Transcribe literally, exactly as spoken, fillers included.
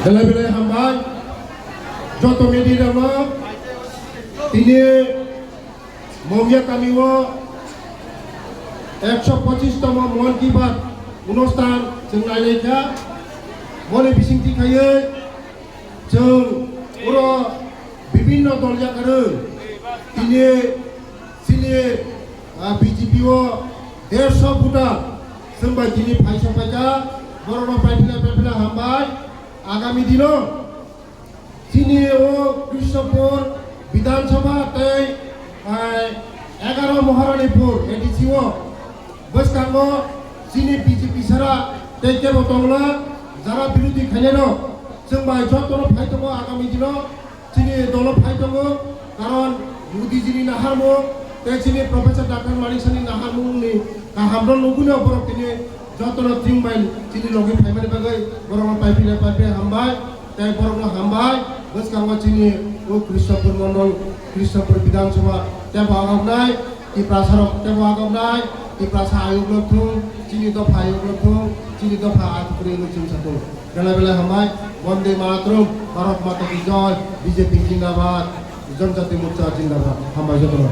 Belai belai hambai joto media rokno. Tini Mongya kamio ekso pochis tomo Mon Ki Baat onusthan chwng nailaikha. Boni bisingtwi khaiwi chwng oro bibinno dol yakarwi tini chini, ah, B J P o derso voter chwng bai tini phaisa phaikha. Borokno paiphinai paiphinai hambai. Agami dino chini o Krishnapur Bidhan Sabha tei, ah, egaro Maharanipur A D C o bwskango chini B J P sara tei kebo tongla jara birodhi khainai rok chwng bai jotono phai tongo. Agami dino chini dolo phai tongo, karon Modi jini naharmung tei chini Professor Doctor Manik Sani naharmungni kahamno nugwino borok tini jotono chwng bai chini logi phaimani bagwi borokno paiphinai paiphinai hambai. Tei borokno hambai, bwskango chini o Krishnapur Mondol, Krishnapur Bidhan Sabha tebo agoknai, Tiprasa rok tebo agoknai, Tiprasa ayukno thung, chini dopha ayukno thung, chini dopha athukuri no chwngsa thung. Belai belai hambai, Vande Mataram, Bharat Mata Ki Jai, B J P Jindabad, Janjati Morcha Jindabad, hambai jotono.